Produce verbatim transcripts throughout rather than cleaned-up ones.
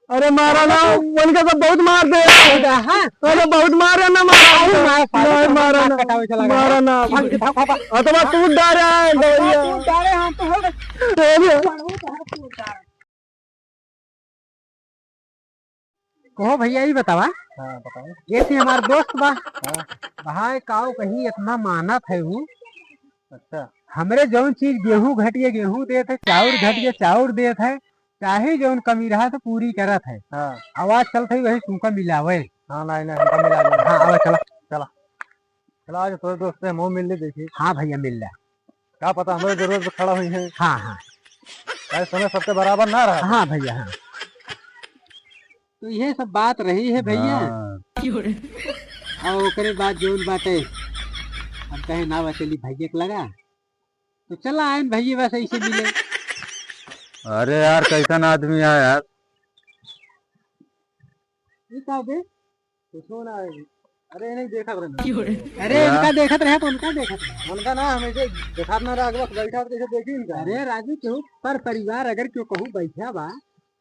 अरे मारा ना, उनका सब बहुत मार दे। हाँ? अरे बहुत मारे ना, मारा। अरे मार, साले नहीं, तो मारा ना, कटावे चला गया। मारा ना। भाग, भाग, भाग, भाग। अथवा टूट डारे हैं, दवैया। टूट डारे हैं, तो हो गए। अरे। कहो भैया, ई बतावा। हाँ, बताओ। जैसे हमार दोस्त बा, हाँ। भाई काऊ कहीं इतना मानत है ऊ। अच्छा। हमरे जौन चीज गेहूं घटिए गेहूं देत है, चाउर घटिए चाउर देत है, चाहे जौन कमी रहा तो पूरी करत है। हाँ। आवाज चलत है वही सूखा मिलावे। हाँ, नहीं, नहीं, हमका मिला लेना। हाँ, आवा चला। चला। चला, आज तोरे दोस्त से हम मिल ले देखी। हाँ भैया, मिल ले। का पता हमरे जरूरत पे खड़ा हुई है। हाँ, हाँ। भाई समय सबके बराबर ना रहा। हाँ भैया, हाँ। तो ये सब बात रही है भैया। हाँ। और ओकरे बाद जौन बाटे, हम कहे ना बा चली भैया के लगा, तो चला आयन भैया बस ऐसे मिले। अरे यार, कैसन आदमी है यार। ये का बे? कुछो ना है। अरे, नहीं देखत रहे। अरे, यार। उनका देखत रहे तो उनका देखत रहे। उनका ना, हम ऐसे देखत ना रहे, बस बैठा तो कैसे देखी इनका? अरे राजू, केहू पर परिवार अगर केहू कहूँ बैठा बा,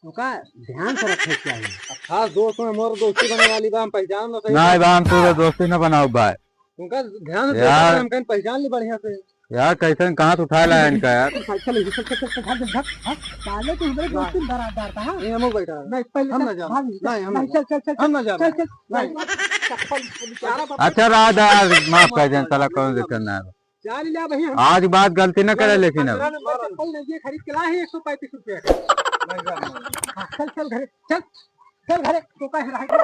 ओका ध्यान से रखे के चाहिए। अब खास दोस्त में मोर दोस्ती बने वाली बा, हम पहचान ना सही। नहीं बा, हम तोरे दोस्ती ना बनाओ भाई। उनका ध्यान से यार। देखा, हम कहीं पहचान ली बढ़िया से। यार, कैसे कहाँ से उठाए लाया इनका यार? चल, चल, चल, चल, चल, भाग, भाग, भाग। साले, तू हमारे दोस्त में दरार डालता है। नहीं, हम लोग बैठा है। नहीं, पहले हम चल, ना जाना। भाग, नहीं, हम नहीं, ना चल, चल, चल, हम ना चल, जाना। चल, चल। नहीं। चप्पल, बेचारा बाप। अच्छा, रहा दे यार, माफ कर दें, साला, कौन दिक्कत ना है। जान लिया भाई, हम आज बात गलती ना करे, लेकिन अब। पंद्रह नंबर चप्पल नहीं, ये खरीद के लाए हैं एक सौ पैंतीस रुपया का। नहीं जाना। हाँ, चल, चल घरे, चल, चल घरे, तो कह रहा है, चल।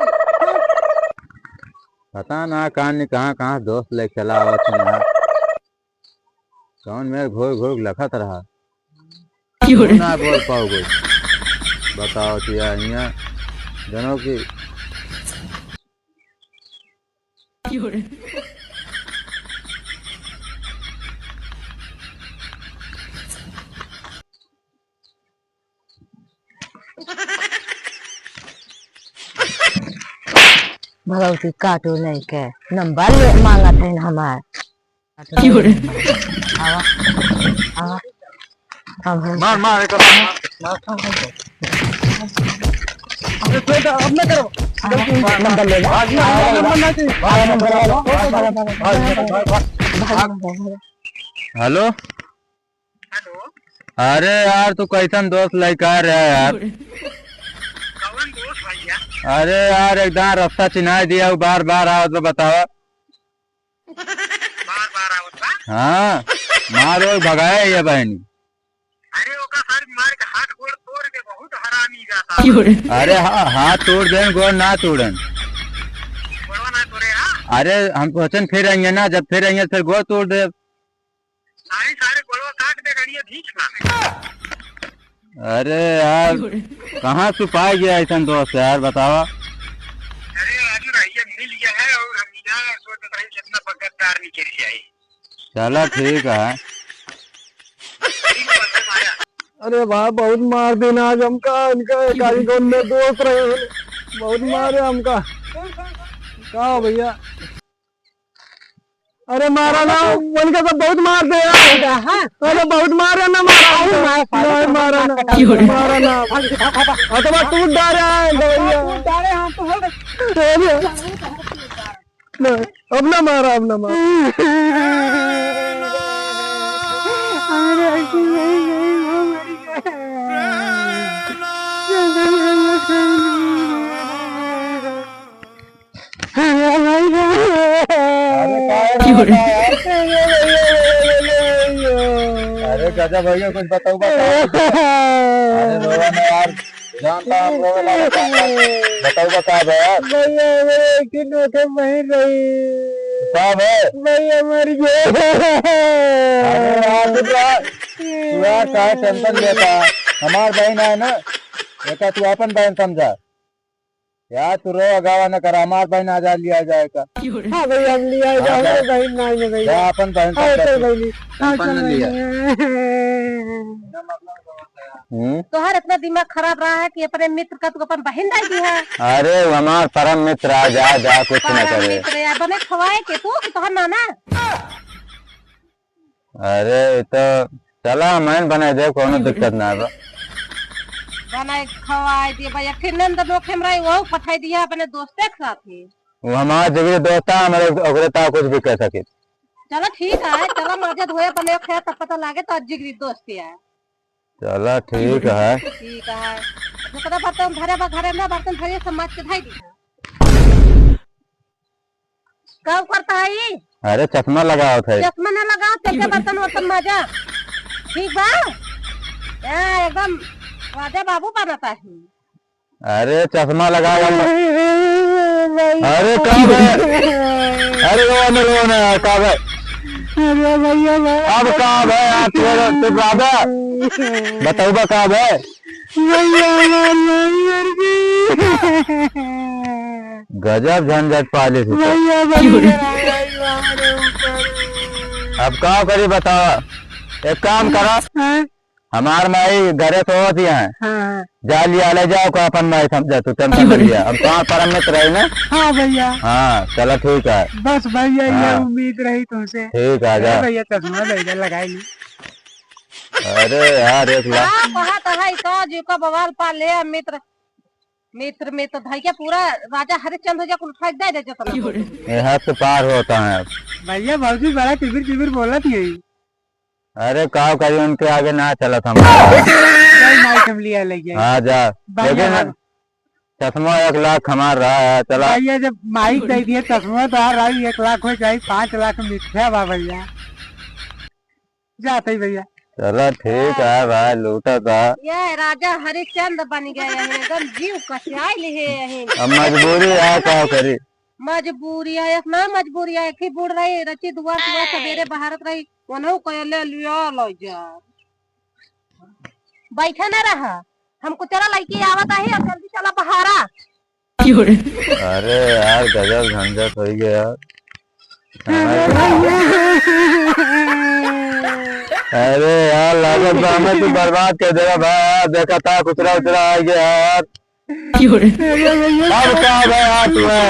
पता ना कान कहाँ कहाँ दोस्त लेके चला आवत है ना। कौन मेरे घोर घोर लखत रहा। क्यों रे? ना बोल पाओ कुछ। बताओ तो यार, यहाँ जनों की क्यों रे? भगवती काटो नहीं के नंबर ले मांगत है हमार। क्यों रे? आवा, आवा। अब हम मार, मार, एक बार मार। अरे, छोड़ दे, अब ना करो। नंबर ले लो। भाग, भाग, नंबर ना चाहिए। भाग, नंबर ले लो। भाग, भाग, भाग, भाग। हेलो। हेलो। अरे यार, तू कैसन दोस्त लइका रहे यार? कौन दोस्त भैया? अरे यार, एकदम रास्ता चिन्हाई दिया, वो बार बार आवत बा, बतावा। बार बार आवत बा? हाँ, मार और भगाए ये बहनी। अरे ओका सारी मार के हाथ गोड़ तोड़ के बहुत हरामी जाता। क्यों रे? अरे हा-, हाथ तोड़ देन, गोड़ ना तोड़न। गोड़वा ना तोड़े, हाँ? अरे हम सोचन फिर आइए ना, जब फिर आइए फिर गोड़ तोड़ दे। सारे, सारे गोड़वा काट दे, गड़िया भींच ना। अरे यार, कहाँ छुपाई गया ऐसन दोस्त यार, बतावा। अरे राजू, रहिया मिल गया है और हम यहाँ सोच रहे हैं कितना बगतदार निकल जाए। चला ठीक है। ठीक है, बंदे माया। अरे भाई, बहुत मार देना आज हमका, इनका एक आदमी कौन में दोस्त रहे हैं, बहुत मारे हमका। का हो भैया? अरे मारा ना, उनका सब बहुत मार दे यार। हाँ? अरे बहुत मारे ना, मारा। अरे मारा, साले, नहीं, मारा ना, क्यों रे? मारा ना। भाग, भाग, भाग, भाग। अथवा टूट डारे हैं, दवैया। टूट डारे हैं, तो हो गए। अरे। नहीं, अब ना मारा, अब ना मारा। अरे, ऐसी नहीं, नहीं, वो मर गया। अरे, का है? क्यों रे? अरे, गजब भैया, कुछ बताओ, बताओ। अरे, रोवा ना यार, जानता हम रोवे ला, बताओ, बता यार। भैया, हमारे एक दिन होते वहीं रही। का भय? भैया, मर गया। अरे यार, चुप रह। तू यार, काहे tension लेता? हमार बहन है ना, एका तू अपन बहन समझा। यार, तू रो, अगावा न करा, हमार बहन आ जा, लिया जाए का। हाँ भाई, हम लिया जा, हाँ, हमारे जा। बहन ना आए भाई। जा, अपन बहन हाँ, समझा चल तू। बहनी। हाँ, tension चल न लिया। बहनी। हम्म? तोहर इतना दिमाग खराब रहा है कि अपने मित्र का तू अपन बहन डाल दी है। अरे, वो हमार परम मित्र आ, जा, जा, कुछ न परम करे। मित्र यार, बने खवाए के तू कि तोहर नाना? अरे, ई तो चला, हम बना देब, कौनो दिक्कत ना बा। बनाए खवाए दिए भैया। फिर नंद नोखे हमरा वो पठाई दिया अपने दोस्ते के साथ ही। वो हमार जिगरी दोस्त है, हमरे ओकरे ता कुछ भी कह सके। चलो ठीक है, चलो मजा धोए बने खे तब पता लागे तो जिगरी दोस्त है। चलो ठीक है। ठीक है। दूसरा बर्तन धरे बा घरे में, बर्तन धरे सब माज के धाई दी। का करता है ई? अरे चश्मा लगावत है। चश्मा ना लगाओ, चल के बर्तन वर्तन माजा। ठीक बा? ए, एकदम राजा बाबू बनता है। अरे चश्मा लगा। अरे का बे? अरे रो ना, रो ना, का बे? अरे भैया, भैया। अब का बे? आप चुप रह बे। बताओ बा का बे? भैया, हमार माई मर गई। गजब झंझट पाले से तो। भैया, भैया, भैया, हमारे ऊपर। अब का करी बतावा? एक काम करा। हाँ? हमार माई घरे सोवत ही है। हाँ। जा लिया ले जाओ का अपन माई समझा तू tension मत लिया। अब तुम्हार परम मित्र है ना? हाँ भैया। हाँ, चलो ठीक है। बस भैया, ये हाँ। उम्मीद रही तुमसे। ठीक है, ए जा। भैया, चश्मा दे दे, लगाई ली। अरे यार, एक लाख। हाँ, कहा तो है, तो जी को बवाल पा ले, मित्र, मित्र, मित्र, भाई के पूरा राजा हरिश्चंद्र जी को उठा के दे दे जतना। ये हद से पार होता है अब। भैया, भौजी बड़ा चिबिर चिबिर बोलत ही। अरे, का करी, उनके आगे ना चलत हम। चल, माई के हम लिया ले जाए। हाँ, जा। भैया, लेकिन हाँ। चश्मा एक लाख हमार रहा है, चला। भैया, जब माई दे दिए चश्मा तो आ रहा है, एक लाख हो जाए, पाँच लाख मिथ्या बा भैया। जाते ही भैया। चलो ठीक है भाई, लूटा था। ये राजा हरिश्चंद्र बन गए हैं, एकदम जीव कसियाई लिहे हैं। अब मजबूरी है, का करी? मजबूरी है, इतना मजबूरी है कि बूढ़ रही, रची दुआ सुबह सवेरे बहारत रही, वनहु कहे ले लिया लो जा। बैठा ना रहा, हमको चला लड़की आवत है और जल्दी चला बहारा। अरे यार, गजब झंझट हो गया यार। अरे यार, लागत बा हमें तू बर्बाद कर देगा भाई यार। देखा था कुचरा उचरा आ गया यार। अब का भाई यार तुम्हें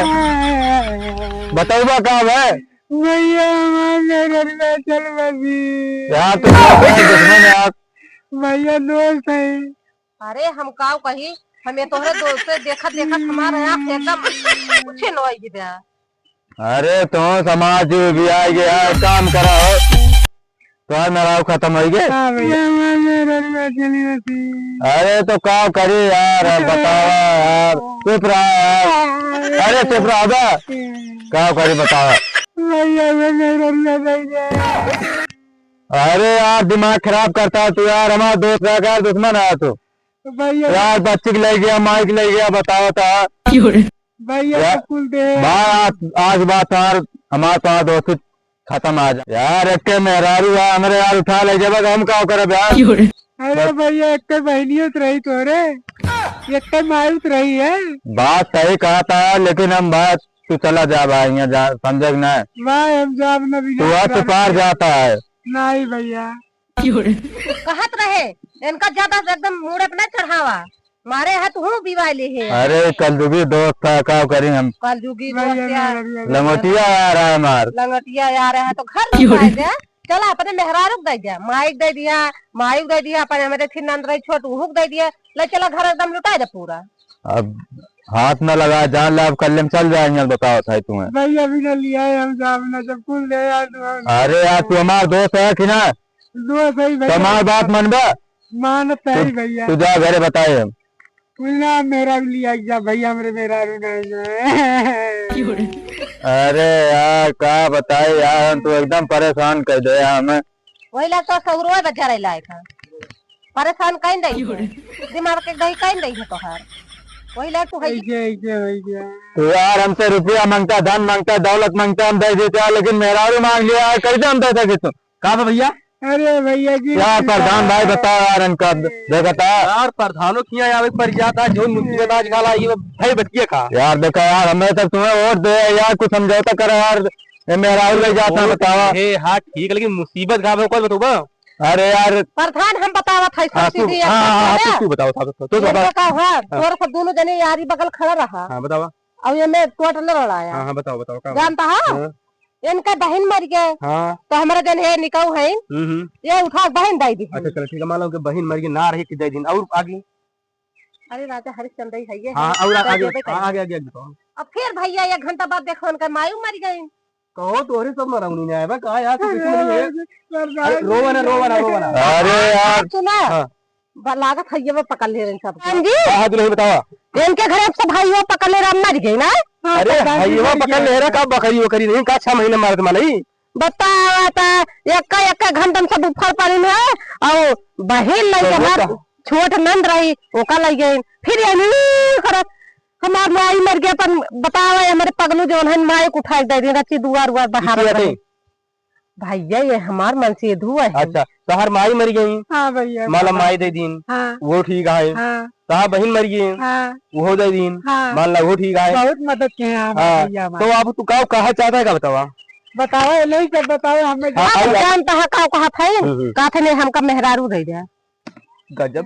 बताऊबा का भाई? भैया, हमार मेहररुआ चल बसी। यार, तू क्या भाई दुश्मन है यार? भैया, दोस्त है। अरे, हम काव कही, हम ये तोहरे दोस्त से देखत, देखत हमारे आँख एकदम कुछ नोई गिरा। अरे, तो समाज भी आ गया, काम करा हो। तोहार मेहरारू खत्म होई गए? हाँ भैया, हमार मेहरारू चली गई थी। अरे, तो का करी यार, अब बतावा यार, चुप रहा यार। अरे, चुप रहा बा। का करी बतावा? भैया, हमार मेहरारू नहीं गए। अरे यार, दिमाग खराब करता है तू यार, हमारा दोस्त रहा कर दुश्मन है तू। भैया। यार, बच्ची के ले गया, माई के ले गया, बताओ तो। भैया, या-, सब कुल दे। भाई, आज, आज बात यार, हमारा तो दोस्ती खत्म आज। यार, एक के मेहरारू है, हमरे यार उठा ले जाबा, हम का करब यार? अरे भैया, एक के बहनियों तो रही तोरे, एक के माई तो रही है। बात सही कहा था, लेकिन हम बात तू चला जा भाई, यहाँ जा, समझे कि नहीं? भाई, हम जाब ना भी तू आज तो पार जाता है। नहीं भैया। कहत रहे, इनका ज्यादा एकदम मूड़े पे ना चढ़ावा, मारे हाथ हूँ बिवाले है। अरे, कलजुगी दोस्त था, का करी हम? कलजुगी दोस्त भैया, यार। भैया, भैया। लंगोटिया यार है हमार। लंगोटिया यार है तो घर में दे। चला, अपने मेहरारू के दे दिया, माई के दे दिया, माई के दे दिया, अपने हमारे फिर नंद रही छोट, उहू के दे दिया, ले चला घर एकदम लुटा दे पूरा। अब हाथ न लगा, जान ले, अब कल्ले में चल जाएंगे, बताओ था तुम्हें। भैया भी ना लिया है, हम जाब ना, जब कुल ले यार, तू हम अरे यार, तू हमार दोस्त है कि ना? दोस्त है भैया। तो हमार बात मनबा? मानत है तू, भैया। तू जा घरे बताए हम। कुल ना मेहरारू लिया जा भैया, हमरे मेहरारू नहीं है। अरे यार, का बताए यार, हम तो एकदम परेशान कर दे यार हमें। वही लाग तो सौरवा बजा रही लायक है। परेशान कहीं नहीं है। दिमाग के दही कहीं नहीं है तोहार। वही लाग तू है। ऐसे, ऐसे हो गया। तो यार, हमसे रुपया मांगता, धन मांगता, दौलत मांगता, हम दे देते हैं, लेकिन मेहरारू मांग लिया यार, कैसे हम दे सके तू? का बा भैया? अरे भैया जी, यार, प्रधान भाई, बताओ यार, इनका देखा था। यार, प्रधानों के यहाँ आवे के पड़ जाता, जो मुसीबत आज काल आई, वो भाई बतिया का। यार, देखा यार, हमें तो तुम्हें वोट दे यार, कुछ समझौता करो यार, ये मेहरारू ले जाता, वोट बताओ। हे, हाँ, ठीक है, लेकिन मुसीबत का बा, कौन बताऊबा? अरे यार। प्रधान, हम बतावत है, सब हाँ, तू, सीधी एक हाँ, हाँ, बात हाँ, है। तू, तू बताओ, था, तो, तो, तो इनका बताओ। का हुआ? हाँ। तोर सब दोनों जने यारी बगल खड़ा रहा। हाँ, बतावा। अब ये में टोट न लड़ाया। हाँ, हाँ, बताओ, बताओ, का जानता है? हाँ। इनका बहिन मर गए। हाँ। तो हमारा जन है निकाऊ है। हम्म, हम्म। ये उठा के बहिन दे दी। अच्छा, चलो, ठीक है, मान लो कि बहिन मर गई, ना रही कि दे दिन। और आगे? अरे राजा हरिश्चंद्र ही है ये हाँ, है। और आगे, देबे हाँ, करी। आगे, आगे, आगे बताओ। अब फिर भैया एक घंटा बाद देखो उनका मायू मर गई। कहो तोहरे सब मरौनी नहीं आया बा, कहा यार तू किसी में नहीं है। अरे रोवा ना, रोवा ना, रोवा ना। अरे यार। सुना। हाँ। ब-, लागत है ये वो पकड़ ले रहे सब। हाँ जी। हाँ, हाँ, दुल्हन बतावा। इनके घर अब सब भाई वो पकड़ ले रहा, मर गई ना। अरे प्रधान जी, हइवा मर पकड़ गया। ले रहा, का बकरी वकरी नहीं, का छह महीने मारत मानई। बतावा ता, एक्का, एक्का घंटन सब उफर पड़िन है, और बहिन लई तो गए, हमार बेटा। छोट नंद रही, ओका लई गए। फिर ये नहीं करत, हमार माई मर गया, पर बतावा, ये हमारे पगलू जौन है, माई के उठा के दे दी, रची दुआर उआर बहार इसी रहे। आते। भैया, ये हमार मनसेधु है। अच्छा, तोहार माई मर गई। हाँ भैया, माला बाबा। माई दे दीन। हाँ। वो ठीक है। हाँ। तोहार बहिन मर गई। हाँ। वो दे दीन। हाँ। मान ला, वो ठीक है। बहुत मदद किहे हैं हमारे हाँ। भैया हमारे। तो अब तू का कहा चाहता है, का बतावा? बतावा, ये नहीं सब बतावा, हमें हाँ, आप आई, आई। जानता है का कहा था? हम्म, हम्म। कहा था, "नहीं, हमका मेहरारू दे दे।" गजब।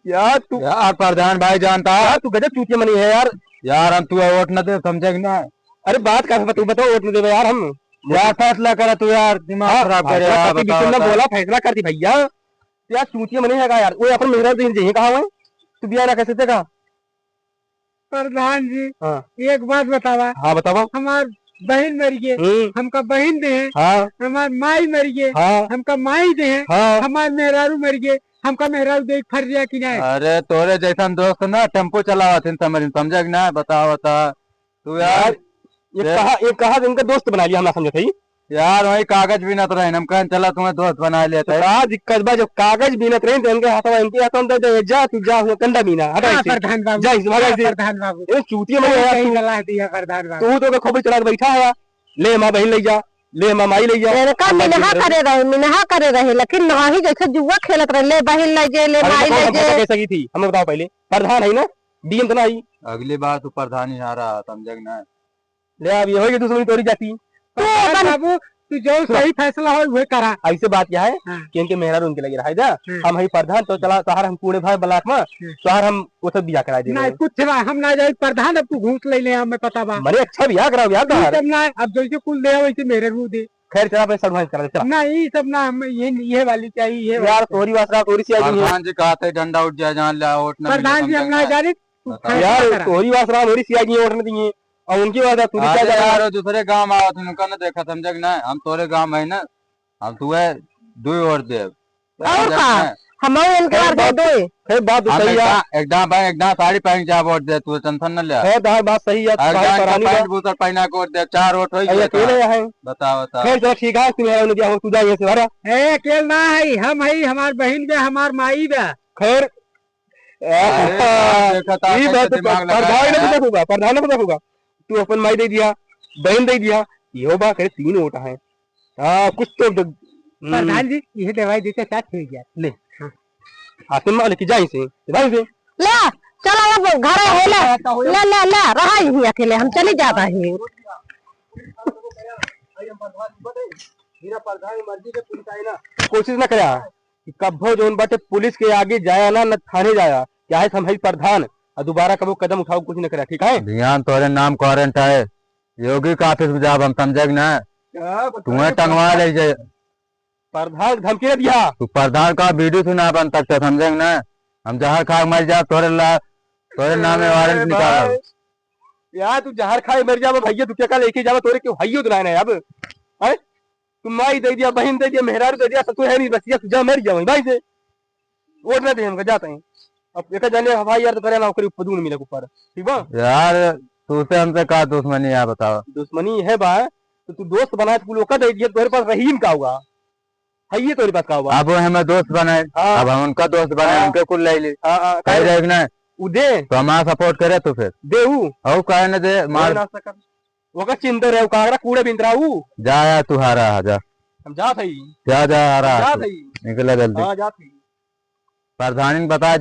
यार तू यार प्रधान भाई जानता है। यार तू गजब चूतिया मनी है यार। यार हम तू वोट न दे, समझे कि ना? अरे बात का बता-, तू बताओ, वोट न देवे यार हम। यार फैसला करा तू यार, दिमाग हाँ, खराब करे फैसला यार, करती बताओ, बीच में बताओ। बोला, फैसला करती भैया। यार चूतिया मनी है का यार? वो अपन मेहरारू दे दीन, कहा हुआ है? तू बिया ना कैसे देखा? प्रधान जी, हाँ। एक बात बतावा। हाँ, बतावा। हमार बहिन मर गए, हम्म। हमका बहिन दे हैं। हाँ। हमार माई मर गए, हाँ। हमका माई दे हैं। हाँ। हमार मेहरारू मर गए, हमका मेहरारू दे फर रिया कि नहीं? अरे, तोरे जैसन दोस्त ना टेम्पो चलावत हैं, समझ, समझे कि ना? बतावा ता। तू यार, यार, ये ये कहा, ये कहा इनका दोस्त बना लिया, हम ना समझे थे। यार, वही कागज बीनत रहे, हम कहन चला तुम्हें दोस्त बना लेते तो हैं। का दिक्कत बा, जब कागज बीनत रहे तो इनके हाथवा, इनके हाथवा में दे दे, "जा तू जा, हुआ कंडा बीना, हटा हाँ, इसे। प्रधान बाबू। जा इसे, भागा हाँ, इसे।" प्रधान बाबू। ए, चूतिया मने सही, यार, सही तू, सलाह दिया प्रधान बाबू। तू तो ओके खोपड़ी चढ़ा के बैठा है, "ले माँ बहिन ले जा, ले माँ माई ले जा।" इनका हम मिनहा करे रहे, मिनहा करे रहे, लेकिन नाही जैसे जुआ खेलत रहे, "ले बहिन ले जे, ले अरे माई तो ले कौन जे।" कैसे की थी, हमें बताओ पहले, प्रधान है ना, डीएम तो ना आई। अगली बार तू प्रधान ही आ रहा, समझे कि ना? ले, अब ये होई कि दुश्मनी तोरी जाती। तू प्रधान अपन बाबू, तू जो हाँ। सही फैसला होई, उहे करा। ऐसे बात क्या है हाँ। कि इनके मेहरारू उनके लगे रहा है जा। हाँ। हम हई प्रधान, तो चला, तोहार हम कूड़े भर ब्लॉक में, हाँ। तोहार हम वो सब बिया कराई देबे। नहीं, कुछ ना, हम ना जाई प्रधान, अब तू घूस ले ले, हमें पता बा। मने अच्छा बिया कराओ यार, ई तोहार। सब ना, अब जैसे कुल दे, वैसे मेहरारू दे। खैर, चला, अपने सब भाई करा दे, चला। नहीं, ई सब ना, हम ये, ये वाली चाहिए, ये वाली यार, चाहिए। तोरी वासरा, तोरी सियाई नहीं है। प्रधान जी कहते डंडा उठ जाए, जान ले, वोट ना प्रधान जी, हम ना जाने, तू बताओ। फैसला यार, करा। तोरी वासरा, तोरी सियाई नहीं है, वोट नहीं दिए। और उनकी बात है, तू भी क्या अरे जा रहा है? यार, वो दूसरे गांव आवा, तू उनका ना देखा, समझे कि नहीं? हम तोरे गांव है ना, हम तुहे दुई वोट देब। और समझे कि का? नहीं? हम इनके खैर, बार बात, दो। खैर, बात तो हम सही है। एकदम, एकदम भाई, एकदम साड़ी पहन के वोट दे, तू टेंशन न ले। खैर, तोहार बात सही है, एकदम भाई, इनका परानी पैंट बा। बूसर पहना के वोट दे, चार वोट होई अरे, गया अकेले का? है। बताओ, बताओ। खैर, चलो, ठीक है, तू मेरा उन्हें दिया हो, तू जा यहाँ से बाहर। ए, अकेले ना है, हम है, हमार बहन बे, हमार माई बे। खैर, अरे, यार, देखा था, ई कैसे बात तो दिमाग लगा प्रधान ने रहा है। पता होगा, प्रधान ने पता होगा। तू अपन माई दे दिया, बहन दे दिया, यो बा करे तीन वोट है। हाँ, कुछ तो द-, हम्म। प्रधान जी, ये दवाई देते साथ हो गया। ले। हाँ। हाथ में लेके जा इसे, भाई से। ले, चलो अब घर है, ले। ले, ले, ले, रहा यहीं अकेले, हम चली जाता ही। कोशिश ना करे। कि कब्बो जौन बाटे पुलिस के आगे जाया ना, न थाने जाया। क्या है, हम है प्रधान, और दोबारा कबो कदम उठाओ, कुछ न करा, ठीक है? ध्यान तोरे नाम वारंट है, योगी का ऑफिस में जाब हम, समझे कि ना? क्या बता तुम्हें रहे टंगवा प्रधान? ले जाए। प्रधान धमकी न दिया। तू प्रधान का वीडियो सुना बन सकते, समझे कि ना? हम जहर खा के मर जाब, तोरे ला, तोरे नाम में वारंट अरे निकालब। भाई, यार तू जहर खाए मर जाबे भैया, तू क्या का लेके जाबे, तोरे क्यों हइयो तो ना है अब, हैं? तू माई दे दिया, बहन दे दिया, मेहरारू दे दिया, ससुर है नहीं, बस ये तू जा मर जाओ भाई से। वोट ना दे हमका, जाता है। अब एक जाने भाई यार तो करे ना, ओकरे ऊपर दून मिले ऊपर, ठीक बा? यार, तू से हमसे का दुश्मनी है, बताओ? दुश्मनी है बा, तो तू दोस्त बनाए तो कुल ओकर दे दिया, तोरे पास रहीम का हुआ? है ये तोरे पास का हुआ? अब वो हमें दोस्त बनाए, हाँ। अब हम उनका दोस्त बनाए, हाँ। उनके कुल ले ले। हाँ, हाँ, कह कहे रहे कि नहीं? उ दे। तो हमारा सपोर्ट करे तो फिर? दे उ। और काहे न दे, मार। ना सकर। ओकर चिंता रहे, कागरा कूड़े बिंद रहा उ। जा यार, तू हारा, आ जा। हम जात हई। जा, जा, आ रहा हम है जात तू। हई। निकले जल्दी। हाँ, जात हई। प्रधानी ने बता दिया।